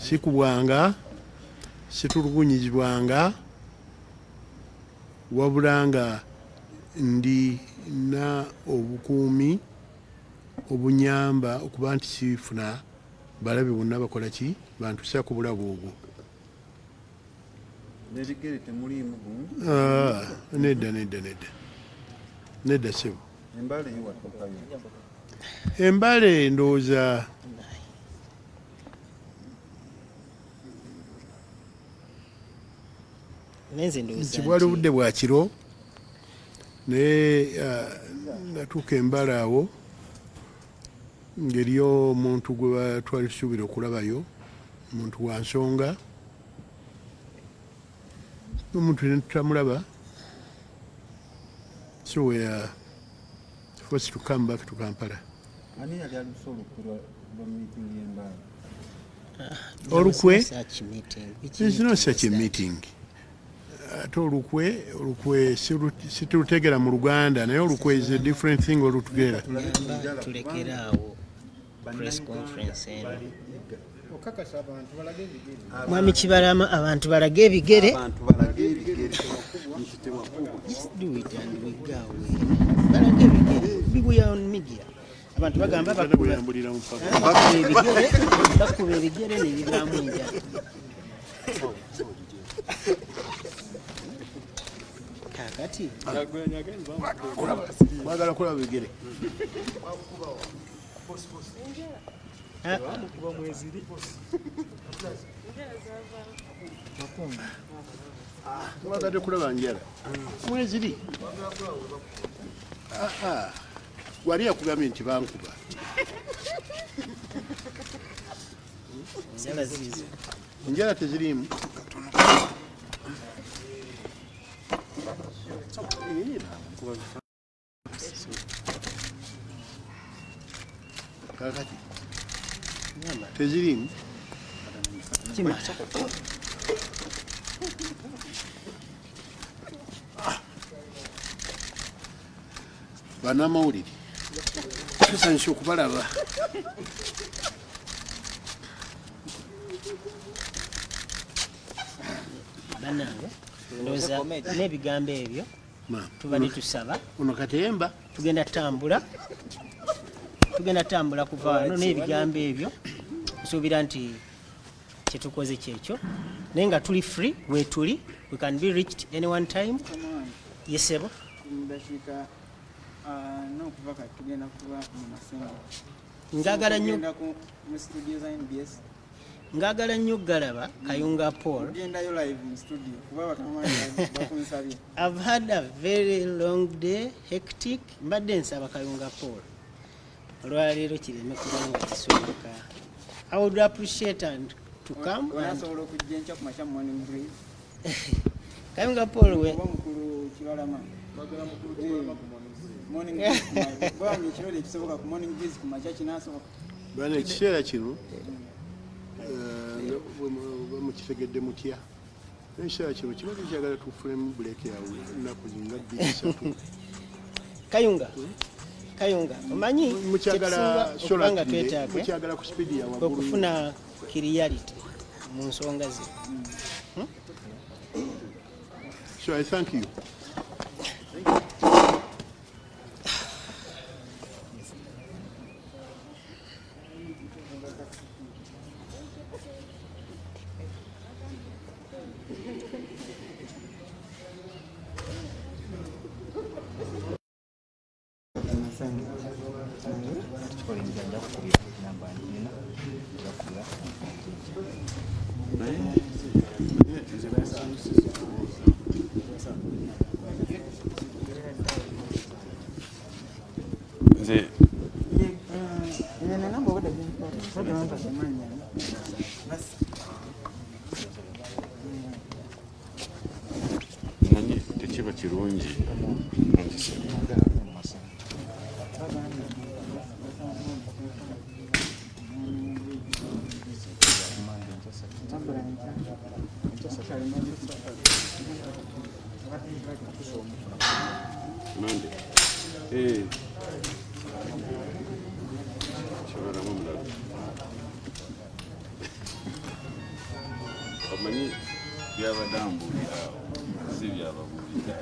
Sikubwanga, situlugunyizibwanga, wabula nga ndina obukuumi obunyamba okuba nti sifuna balabe bonna bakola ki bantusa ku bulabe obwo. N'ebigere temuliimu gumu? Ah, nedda nedda nedda nedda ssebo. Embale yo watuukayo? Embale ndowooza Naye nze ndowooza nti bwali obudde bwa kiro, naye natuuka embale awo ng'eriyo omuntu gwe batwali tusuubira okulabayo, omuntu wa nsonga, omuntu ne tutamulaba, so we are forced to come back to Kampala. Ani yali aluse olukwe lwa meeting y'Embale? Olukwe? Such meeting. Which There's no meeting such a was that? meeting. Ate olukwe situlutegera mu Luganda, naye olukwe is a different thing olutugeera. Gamba tulekere awo press conference eno. Okakasa abantu balage ebigere. Mwami Kibalama, abantu balage ebigere. Abantu balage ebigere nti tewakubwa. Just do it and we go away. Balage ebigere. We are on media. Abantu bagamba Tata bakuba bweyambulira mu paka. bakuba ebigere, bakuba ebigere ne bibaamu enjala. Kaakati Mwagala kulaba bigere. Ah, Mwagadde kulaba njala. Mweziri. Ah, ah. Wali yakugambye nti bankuba. Enjala ziizo. Enjala teziriimu. Kaakati teziriimu. Kimala. Bannamawulire, tusanyusa okubalaba. Bannange, ndowooza n'ebigambo ebyo tubadde tusaba. Ono katemba. Tugenda tambula kuva wano n'ebigambo ebyo. Nsuubira nti kyetukoze kyekyo, naye nga tuli free, wetuli, we can be reached any one time. Yesebo. Mu dakiika n'okuva kati tugenda kuba mu Masengere. Njagala nnyo. Tugenda mu studio za NBS. Ngagala nnyo galaba Kayunga Paul. Tugendayo live mu studio kuba bakama bakunsabye. I've had a very long day, hectic. Mbadde nsaba Kayunga Paul olwaleero kireme kubanga kisoboka. I would appreciate and to come and Onasobola okujja enkya ku makya mu Morning Breeze? Kayunga Paul we Oba mukulu Kibalama. Morning Breeze ku makya. Bwanga ekirooto ekisoboka ku Morning Breeze ku makya kinaasoboka. Bana, ekiseera kino nga bwe mukitegedde mutya, naye ekiseera kino kiba tukyagala tufunemu break yawe ennaku zinga 2, 3. Kayunga, Kayunga, omanyi Mukyagala kyetusinga okuba nga solat twetaaga mukyagala ku speed ya waggulu. okufuna clarity mu nsonga ze. So I thank you. Tukikola enjira, nja kukubira namba nina, nja kukubira. Naye nze bansanyusiza okubuuza. Nze Nze namba obudde obudde bampadde mannya. Basi. Manyi tekiba kirungi onzise. Mande. Kibalama omulala. Omanyi byabadde ambuulira awo si byababuulira.